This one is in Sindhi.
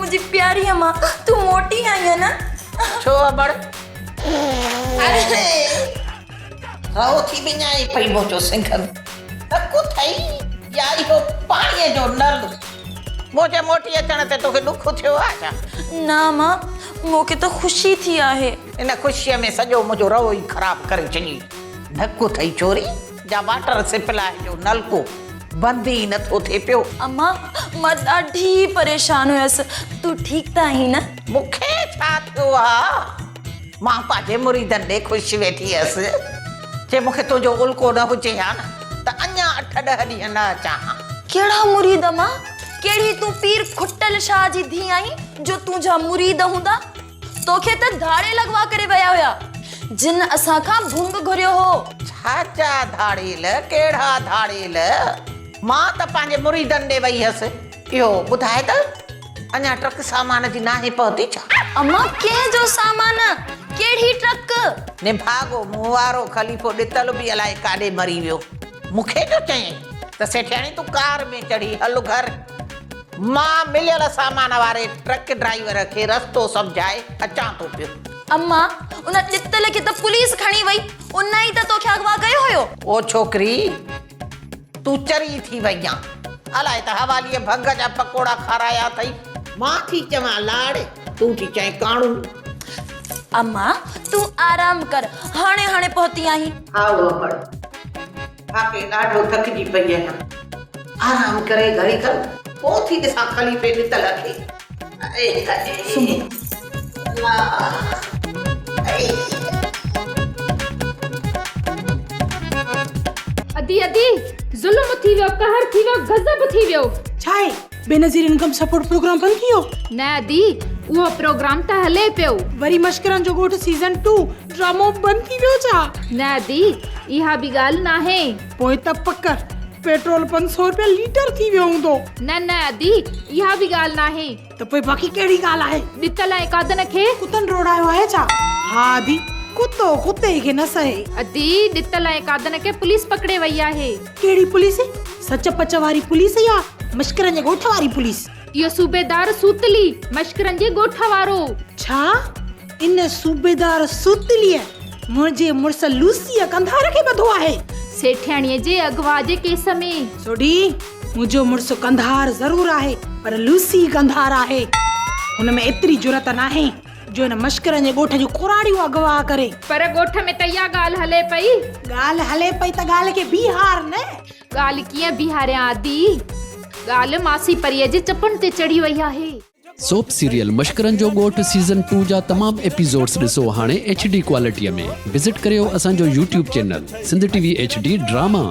منهنجي پياري امان، تون موٽي آئينء نه؟ ڇو امڙ؟ رئو ٿي وڃائين پئي منهنجو سنگهن. ڏڪ اٿئي يا اهو پاڻيء جو نل؟ منهنجي موٽي اچڻ تي توکي ڏک ٿيو آهي ڇا؟ نه امان، مون کي ته خوشي ٿي آهي. ان خوشيء ۾ سڄو منهنجو رئو ئي خراب ڪري ڇڏيئي. ڌڪ اٿئي ڇوري، جا واٽر سپلاء جو نلڪو بند ئي نٿو ٿئي پيو. امان، مان ڏاڍي پريشان هيس. تون ٺيڪ ته آهين نه؟ مون کي ڇا ٿيو آ؟ مان پنهنجي مريدن ڏي خوش ويٺي هيس. جي مون کي تنهنجو الڪو نه هجي ها نه ته اڃا اٺ ڏهه ڏينهن نه اچان ها. ڪهڙا مريد امان؟ ڪهڙي تون پير کٽل شاهه جي ڌيء آهين جو تنهنجا مريد هوندا؟ توکي ته ڌاڙيل اغوا ڪري ويا هيا، جن اسان کان ڀونگ گهريو هو. ڇا جا ڌاڙيل؟ ڪهڙا ڌاڙيل؟ مان ته پنهنجي مريدن ڏي وئي هيس. اهو ٻڌاء ته اڃا ٽرڪ سامان جي ناهي پهتي ڇا؟ امان ڪنهن جو سامان؟ ڪهڙي ٽرڪ؟ نڀاڳو مون وارو خليفو ڏتل به الائي ڪاڏي مري ويو. مون کي جو چيائين ته سيٺياڻي تون ڪار ۾ چڙهي هل گهر. مان مليل سامان واري ٽرڪ ڊرائيور کي رستو سمجهائي اچان ٿو پيو. اما، ان ڏتل کي ته پوليس کڻي وئي، ان ئي ته توکي اغوا ڪيو هيو. او ڇوڪري، تون چري ٿي وئي آن. الائي ته حواليء ڀنگ جا پڪوڙا کارايا اٿئي. مان ٿي چوان لاڙ، تون ٿي چئين ڪاڻو. اما، تون آرام ڪر، هاڻي هاڻي پهتي آهين. هائو امڙ. واقعي ڏاڍو ٿڪجي پئي آهيان. آرام ڪري گهڙي کن پوء ٿي ڏسان خليفي ڏتل کي. ادي ادي ظلم ٿي ويو قهر ٿي ويو غضب ٿي ويو. ڇا آهي بينظير انڪم سپورٽ پروگرام بند ٿي ويو؟ نه ادي اهو پروگرام ته هلي پيو. وري مشڪرن جو ڳوٺ سيزن ٽو ڊرامو بند ٿي ويو ڇا؟ نه ادي اها به ڳالهه ناهي. پوء ته پڪ پيٽرول 500 روپيا ليٽر ٿي ويو هوندو. نه نه ادي اها به ڳالهه ناهي. ته پوء باقي ڪهڙي ڳالهه آهي؟ ڏتل ۽ قادن کي. ڪتن روڙايو آهي ڇا؟ ها ادي ڪتو ڪتي کي نه سهي. ادي ڏتل ۽ قادن کي پوليس پڪڙي وئي آهي. ڪهڙي پوليس؟ سچ پچ واري پوليس يا مشڪرن جي ڳوٺ واري پوليس؟ اهو صوبيدار سوتلي، مشڪرن جي ڳوٺ وارو. ڇا؟ ان صوبيدار سوتليء منهنجي مڙس لوسيء ڪنڌار کي ٻڌو آهي؟ سيٺياڻيء جي اغوا جي ڪيس ۾. سوڍي، منهنجو مڙس ڪنڌار ضرور آهي، پر لوسي ڪنڌار آهي. هن ۾ ايتري جرئت ناهي جو هن مشڪرن جي ڳوٺ جون ڪراڙيون اغوا ڪري. پر ڳوٺ ۾ ته اها ڳالهه هلي پئي. ڳالهه هلي پئي ته ڳالهه کي بيهار نه. ڳالهه ڪيئن بيهاريان ادي؟ ڳالهه ماسي پريء جي چپن تي چڙهي وئي آهي. سوپ سيريل مشڪرن جو ڳوٺ سيزن ٽو جا تمام ايپيسوڊس ڏسو هاڻي ايڇ ڊي ڪوالٽي ۾ وزٽ ڪريو اسان جو YouTube channel Sindh T V H D drama.